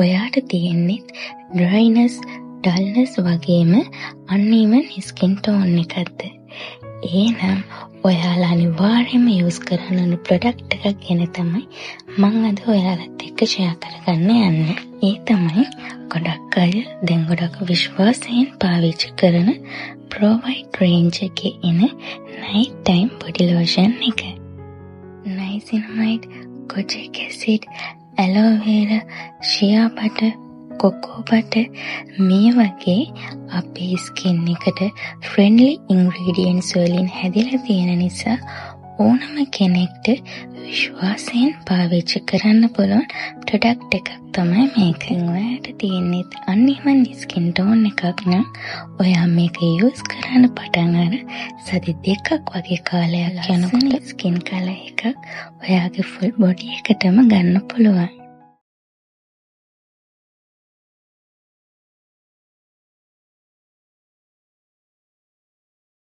ඔයාට තියෙන්නෙත් ඩ්‍රයිනස්, ඩල්නස් වගේම අන්ඊවන් skin tone එකක්ද? එහෙනම් ඔයාලා අනිවාර්යයෙන්ම යූස් කරන්න ඕන ප්‍රොඩක්ට් එකක් ගැන තමයි මං අද ඔයාලත් එක්ක ෂෙයා කරගන්න යන්නේ. ඒ තමයි ගොඩක් අය දැන් ගොඩක් විශ්වාසයෙන් පාවිච්චි කරන ප්‍රෝවයිට් රේන්ජ් එකේ එන නයිට් ටයිම් බොඩි ලෝෂන් එක. නයිසිනමයිඩ්, කොජික් ඇසිඩ්, ඇලෝවේරා, ෂියා බටර්, කොකෝ බටර් මේ වගේ අපේ ස්කින් එකට ෆ්‍රෙන්ඩ්ලි ඉන්ග්‍රීඩියන්ට්ස් වලින් හැදිලා තියෙන නිසා ඕනම කෙනෙක්ට විශ්වාසයෙන් පාවිච්චි කරන්න පුළුවන් ප්‍රොඩක්ට් එකක් තමයි මේක. ඔයාට තියෙන්නේ අන්ඊවන් ස්කින් ටෝන් එකක් නම්, ඔයා මේක යූස් කරන්න පටන් අර සති 2ක් වගේ කාලයක් යනකොට ස්කින් කලර් එකක් ඔයාගේ ෆුල් බොඩි එකටම ගන්න පුළුවන්.